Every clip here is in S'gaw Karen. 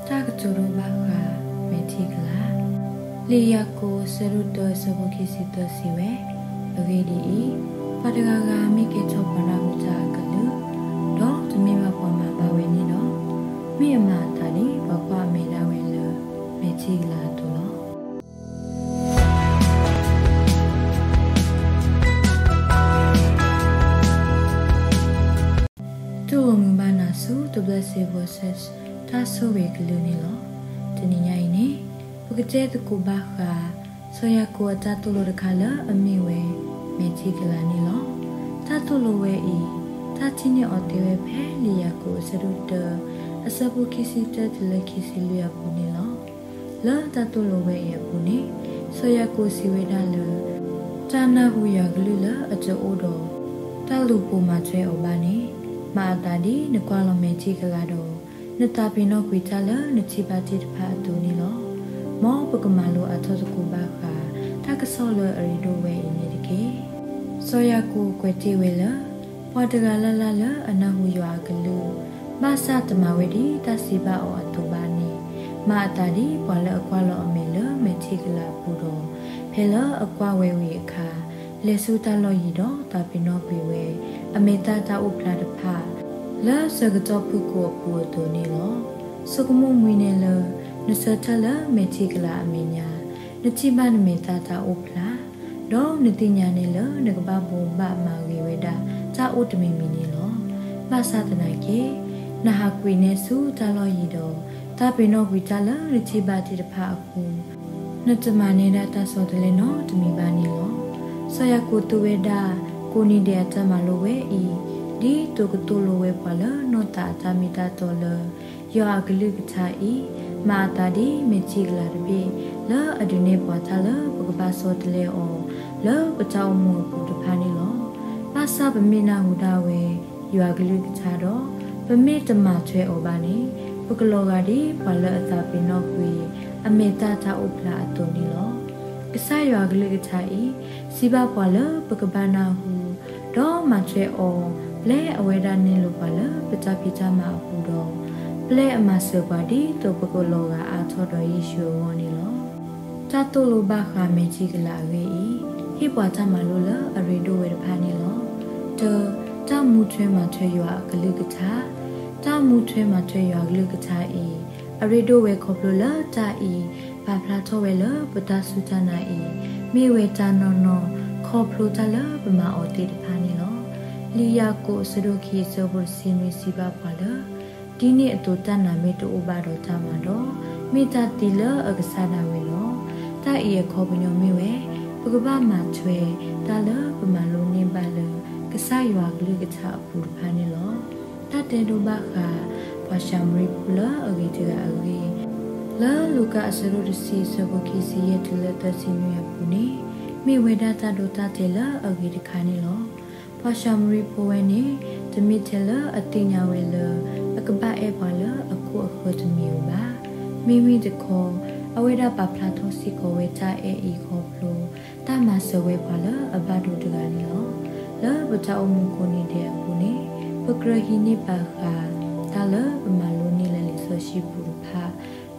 တၢ်ကတိၤဒိဘၣ်ဃး မဲာ်ထံကလၤ. လံာ်ယၤကိာ် အဆၢဒိၣ်တၢ အဆၢဖိခံဆံသၢစံးဝဲ, အဂ့ၢ်ဒ်အံၤ, ပှၤတဂၤဂၤမ့ၢ်ကဲထီၣ်ပှၤနၢ်ဟူတၢ်အကလုၢ်, ဒီးတမ့ၢ်ဘၣ်ပှၤမၤဘၣ်ဝဲန့ၣ်ဒီး, မ့ၢ်အမၤအသးဒ်ပှၤကွၢ်အမဲာ်ဒၣ်ဝဲလၢ မဲာ်ထံကလၤအသိးလီၤ. တူၢ်လိာ်မုာ်ဘၣ်နၤဆူ တဘျၢစ့ဖိ တၢ်ဆိၣ်ဂ့ၤကလုၢ်န့ၣ်လီၤ. တနံၤညါအံၤန့ၣ်, ပကတဲသကိးဘၣ်ဃး စီၤယၤကိာ်အတၢ်သိၣ်လိတခါလၢအမ့ၢ်ဝဲ မဲာ်ထံကလၤန့ၣ်လီၤ. တၢ်သိၣ်လိဝဲအံၤ, တၢ်ထံၣ်န့ၢ်အီၤသ့ဝဲဖဲလံာ်ယၤကိာ်အဆၢဒိၣ်တၢ, အဆၢဖိခံဆံတၢတုၤလၢခံဆံလွံၢ်အပူၤန့ၣ်လီၤ. လၢတၢ်သိၣ်လိဝဲအံၤအပူၤန့ၣ်, စီၤယၤကိာ်စံးဝဲဒၣ်လၢ တၢ်နၢ်ဟူယွၤကလုၢ်လၢအတအိၣ်ဒီး တၢ်လူၤပိာ်မၤထွဲအီၤဘၣ်န့ၣ်, မၤအသးဒ်နကွၢ်လီၤမဲာ်ထံကလၤဒီး နသးပ့ၤနီၣ်ကွံာ်တၢ်လၢနထံၣ်ဘၣ်သ့ၣ်တဖၣ်အသိးန့ၣ်လီၤ. မ်ပကမၤလိအါထီၣ်သကိးဘၣ်ဃး တၢ်ကစီၣ်လၢအရ့ဒိၣ်ဝဲအံၤန့ၣ်တက့ၢ်. စီၤယၤကိာ်ကွဲးတ့ၢ်ဝဲလၢ ပှၤတဂၤလၢ်လၢ်လၢအနၢ်ဟူယွၤအကလုၢ်, ဘၣ်ဆၣ်တမၤဝဲဒ်တၢ်စံးဘၣ်အီၤအသိးဘၣ်န့ၣ်, မၤအသးဒ်ပှၤလၢအကွၢ်လီၤအမဲာ်လၢမဲာ်ထံကလၤအပူၤဒီး, ဖဲလၢအကွၢ်ဝဲဝံၤအခါ, လဲၤဆူတၢ်လီၢ်ယံၤဒီးသးပ့ၤနီၣ်ကွံာ်ဝဲ အမဲာ်သၣ်တၢ်အိၣ်ဖျါတဖၣ် လၢဆၢကတီၢ်ဖုၣ်ကိာ်အပူၤအသိးန့ၣ်လီၤ. ဆိကမိၣ်မှံန့ၢ်လၢ နဆၢထၢၣ်လၢမဲာ်ထံကလၤအမဲာ်ညါ, နထံၣ်ဘၣ်နမဲာ်သၣ်တၢ်အိၣ်ဖျါ, ဒီးနသ့ၣ်ညါန့ၢ်လၢနကဘၣ်ဘိးဘၣ်မၤဂ့ၤဝဲဒၣ် တၢ်အိၣ်တမံၤမံၤန့ၣ်လီၤ. ဘၣ်ဆၣ်သနာ်က့, နဟးကွံာ်နဲဆူတၢ်လီၢ်ယံၤဒီး သးပ့ၤနီၣ်ကွံာ်တၢ်လၢနထံၣ်ဘၣ်သ့ၣ်တဖၣ်အဃိ, နတမၤန့ၢ်ဒၣ်တၢ်ဆီတလဲနီတမံၤဘၣ်န့ၣ်လီၤ. စီၤယၤကိာ်သူဝဲဒၣ် ကိးနံၤဒဲးအတၢ်မၤလိဝဲအံၤ, ဒ်သိးကသိၣ်လိဝဲပှၤလၢနီၢ်သးအတၢ်မ့ၢ်တၢ်တီလၢ ယွၤအကလုၢ်ကထါအံၤ, မၤအသးဒ်မဲာ်ထံကလၤတဘ့ၣ် လၢအဒုးနဲၣ်ပှၤတၢ်လၢပကဘၣ်ဆီတလဲအီၤ လၢပတၢ်အိၣ်မူအပူၤတဖၣ်န့ၣ်လီၤ. ဘၣ်ဆၣ်ပမ့ၢ်နၢ်ဟူဒၣ်ဝဲ ယွၤအကလုၢ်ကထါဒီး ပမ့ၢ်တမၤထွဲအီၤဘၣ်န့ၣ်, ပကလီၤဂာ်ဒ်ပှၤလၢအသးပ့ၤနီၣ်ကွံာ် အမဲာ်သၣ်တၢ်အိၣ်ဖျါအသိးန့ၣ်လီၤ. ကစၢ်ယွၤအကလုၢ်ကထါအံၤ စံးဘၣ်ပှၤလၢပကဘၣ်နၢ်ဟူ ဒီးမၤထွဲအီၤ ပျဲအဝဲဒၣ်နဲၣ်လိာ်ပှၤလၢပတၢ်ဖံးတၢ်မၤအပူၤဒီး ပျဲအမၤစၢၤပှၤဒ်သိးပကလီၤဂာ်အါထီၣ်ဒီးယ့ၣ်ၡူးအဂီၢ်န့ၣ်လီၤ. တၢ်သိၣ်လိဘၣ်ဃးမဲာ်ထံကလၤအဂ့ၢ်အံၤ ဟ့ၣ်ပှၤတၢ်မၤလိလၢအရ့ဒိၣ်ဝဲတဖၣ်န့ၣ်လီၤ. တၢ, တၢ်မူထွဲမၤထွဲယွၤအကလုၢ်ကထါ, တၢ်မူထွဲမၤထွဲယွၤအကလုၢ်ကထါအံၤ အရ့ဒိၣ်ဝဲခီဖျိလၢတၢ်အံၤ ပာ်ဖျါထီၣ်ဝဲလၢပတၢ်စူၢ်တၢ်နာ်အံၤ မ့ၢ်ဝဲတၢ်နီၢ်နီၢ် ခီဖျိတၢ်လၢပမၤအီၤသ့ၣ်တဖၣ်န့ၣ်လီၤ. လံာ်ယၤကိာ်အဆၢဒိၣ်ခံအဆၢဖိတဆံနွံစံးဘၣ်ပှၤလၢ ဒ်န့ၣ်အသိးတၢ်နာ်မ့ၢ်တအိၣ်ဘၣ်ဒီးတၢ်မၤဒီး မ့ၢ်တၢ်သံလၢအကဆါဒၣ်ဝဲလီၤ. တၢ်အံၤအခီပညီမ့ၢ်ဝဲ ပကဘၣ်မၤထွဲ တၢ်လၢပမၤလိန့ၢ်ဘၣ်လၢ ကစၢ်ယွၤအကလုၢ်ကထါအပူၤတဖၣ်န့ၣ်လီၤ. တၢ်တဲဒိဘၣ်ဃး ပှၤၡၤမရံဖိလၢအဂ့ၤတဂၤအဂ့ၢ် လၢလူၤကၣ်အဆၢဒိၣ်တဆံအဆၢဖိခံဆံယဲၢ်တုၤလၢသၢဆံနွံအပူၤန့ၣ် မ့ၢ်ဝဲဒၣ်တၢ်ဒိတၢ်တဲာ်လၢအဂ့ၤတခါန့ၣ်လီၤ. ပှၤၡၤမရံဖိဝဲန့ၣ် တမ့ၢ်ထဲလၢအသ့ၣ်ညါဝဲလၢ အကဘၣ်အဲၣ်ပှၤလၢအခိၣ်အဃၢၤတမံၤဧိၤဘၣ်. မ့မ့ၢ်တခီ အဝဲဒၣ်ပာ်ဖျါထီၣ်စ့ၢ်ကီးဝဲတၢ်အဲၣ်အံၤခီဖျိ တၢ်မၤစၢၤဝဲပှၤလၢအဘၣ်ဒိတဂၤန့ၣ်လီၤ. လၢပတၢ်အိၣ်မူကိးနံၤဒဲးအပူၤန့ၣ် ပကြၢးဟံးန့ၢ်ပာ်ဃာ် တၢ်လၢပမၤလိန့ၢ်လၢလံာ်စီဆှံပူၤတဖၣ်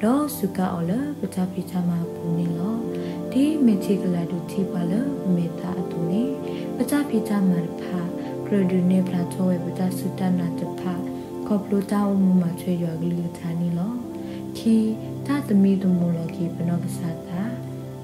ဒီးစူးကါအီၤလၢပတၢ်ဖံးတၢ်မၤအပူၤန့ၣ်လီၤ. ဒ်မဲာ်ထံကလၤဒုးထံၣ်ပှၤလၢပမဲာ်သၣ်အသိးန့ၣ် ပတၢ်ဖံးတၢ်မၤတဖၣ် ကြၢးဒုးနဲၣ်ဖျါထီၣ်ဝဲပတၢ်စူၢ်တၢ်နာ်တဖၣ် ခီဖျိတၢ်အိၣ်မူမၤထွဲယွၤအကလုၢ်ကထါန့ၣ်လီၤ. ခံ, တၢ်သမံသမိးလီၤက့ၤပနီၢ်ကစၢ်သး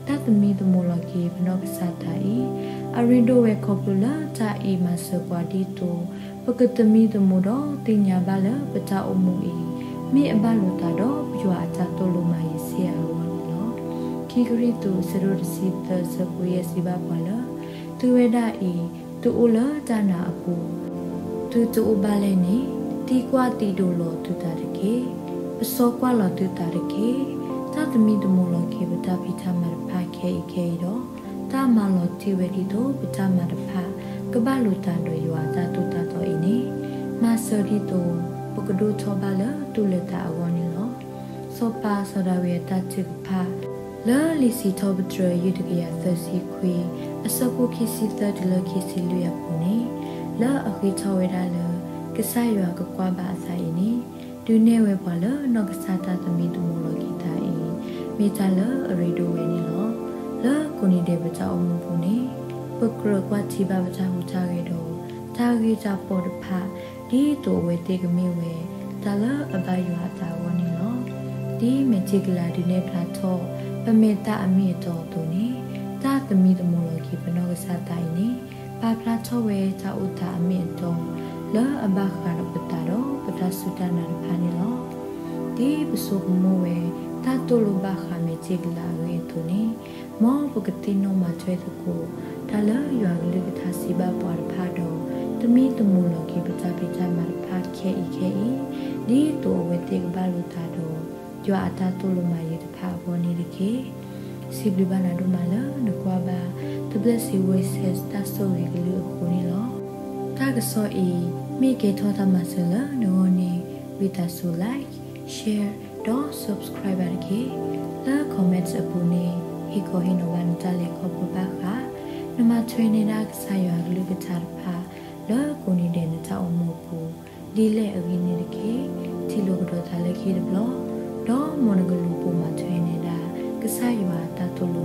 တၢ်သမံသမိးလီၤက့ၤပနီၢ်ကစၢ်သးအံၤ အရ့ဒိၣ်ဝဲခီဖျိလၢတၢ်အံၤမၤစၢၤပှၤဒ်သိး ပကသမံသမိးဒီးသ့ၣ်ညါဘၣ်လၢပတၢ်အိၣ်မူအံၤ မ့ၢ်အဘၣ်လိာ်သးဒီးပယွၤအတၢ်သိၣ်လိမၤယံၤစ့ၢ်အဂီၢ်န့ၣ်လီၤ. ခံကရံၣ်သူး အဆၢဒိၣ်တဆံသၢ အဆၢဖိယဲၢ်စံးဘၣ်ပှၤလၢ သုဝဲဒၣ်အံၤ သုအိၣ်လၢတၢ်နာ်အပူၤ သုတအိၣ်ဘၣ်လဲၣ်န့ၣ် သံကွၢ်သံဒိးလီၤသုသးတက့ၢ်. ပစီကွၢ်လီၤသုသးတက့ၢ်. တၢ်သမံသမိးလီၤက့ၤပတၢ်ဖံးတၢ်မၤတဖၣ်ခဲအံၤခဲအံၤဒီး တၢ်မၤလီၤတံၢ်ဝဲဒ်သိးပတၢ်မၤတဖၣ် ကဘၣ်လိာ်သးဒီးယွၤအတၢ်သိၣ်တၢ်သီအံၤန့ၣ် မၤစၢၤဒ်သိး ပကဒိၣ်ထီၣ်ဘၣ်လၢသူၣ်လၢသးအဂီၢ်န့ၣ်လီၤ. စီၤပၤစီၤဒၤဝံးအတၢ်ထုကဖၣ် လၢလံာ်စံးထီၣ်ပတြၢၤ ယုၢ်တကယၤသၢဆံခွံ အဆၢဖိခံဆံသၢတုၤလၢခံဆံလွံၢ်အပူၤန့ၣ် လၢအဃ့ထီၣ်ဝဲဒၣ်လၢ ကစၢ်ယွၤကကွၢ်ဘၣ်အသးအံၤန့ၣ် ဒုးနဲၣ်ဝဲပှၤလၢနီၢ်ကစၢ်တၢ်သမံသမိးလီၤက့ၤသးအံၤ မ့ၢ်တၢ်လၢအရ့ဒိၣ်ဝဲန့ၣ်လီၤ. လၢကိးနံၤဒဲးပတၢ်အိၣ်မူပူၤန့ၣ် ပကြၢးကွၢ်ထံဘၣ်ပတၢ်ဟူးတၢ်ဂဲၤဒီး တၢ်ဂ့ၢ်တၢ်ပီၣ်တဖၣ် ဒ်သိးအဝဲသ့ၣ်ကမ့ၢ်ဝဲ တၢ်လၢအဘၣ်ယွၤအသးအဂီၢ်န့ၣ်လီၤ. ဒ်မဲာ်ထံကလၤဒုးနဲၣ်ဖျါထီၣ် ပမဲာ်သၣ်အမ့ၢ်အတီအသိးန့ၣ် တၢ်သမံသမိးလီၤက့ၤပနီၢ်ကစၢ်သးအံၤန့ၣ် ပာ်ဖျါထီၣ်ဝဲတၢ်အိၣ်သးအမ့ၢ်အတီ လၢအဘၣ်ဃးဒီးပသးဒီးပတၢ်စူၢ်တၢ်နာ်တဖၣ်န့ၣ်လီၤ. ဒ်ပဆိကမိၣ်ဝဲ တၢ်သိၣ်လိဘၣ်ဃးမဲာ်ထံကလၤအဂ့ၢ်အသိးန့ၣ် မ်ပကသ့ၣ်နီၣ်မၤထွဲသကိး တၢ်လၢယွၤကလုၢ်ကထါစံးဘၣ်ပှၤတဖၣ်ဒီး သမံသမိးလီၤက့ၤပတၢ်ဖံးတၢ်မၤတဖၣ်ခဲအံၤခဲအံၤ ဒ်သိးအဝဲသ့ၣ်ကဘၣ်လိာ်သးဒီး ယွၤအတၢ်သိၣ်လိမၤယံၤတဖၣ်အဂီၢ်န့ၣ်တက့ၢ်. စံးဘျုးဘၣ်နၤဒိၣ်မးလၢနကွၢ်ဘၣ် The Blessed Voices တၢ်ဆိၣ်ဂ့ၤကလုၢ်အဃိန့ၣ်လီၤ. တၢ်ကစီၣ်အံၤ မ့ၢ်ကဲထီၣ်တၢ်မၤစၢၤလၢနဂီၢ်န့ၣ် ဝံသးစူၤ like, share ဒီး subscribe ဘၣ်တက့ၢ်. လၢ comment အပူၤန့ၣ် ဟ့ၣ်ခီဟ့ၣ်နီၤဘၣ်နတၢ်လဲၤခီဖျိဘၣ်ဃး နမၤထွဲန့ၢ်ဒၣ်ကစၢ်ယွၤအကလုၢ်ကထါတဖၣ် လၢကိးနံၤဒဲးနတၢ်အိၣ်မူအပူၤ ဒ်လဲၣ်အဂ့ၢ်န့ၣ်တက့ၢ်. ထံၣ်လိာ်ကဒီးသးလၢခံတဘျီ, ဒီးမ်နကလူၤပိာ်မၤထွဲန့ၢ်ဒၣ် ကစၢ်ယွၤအတၢ်သိၣ်လိ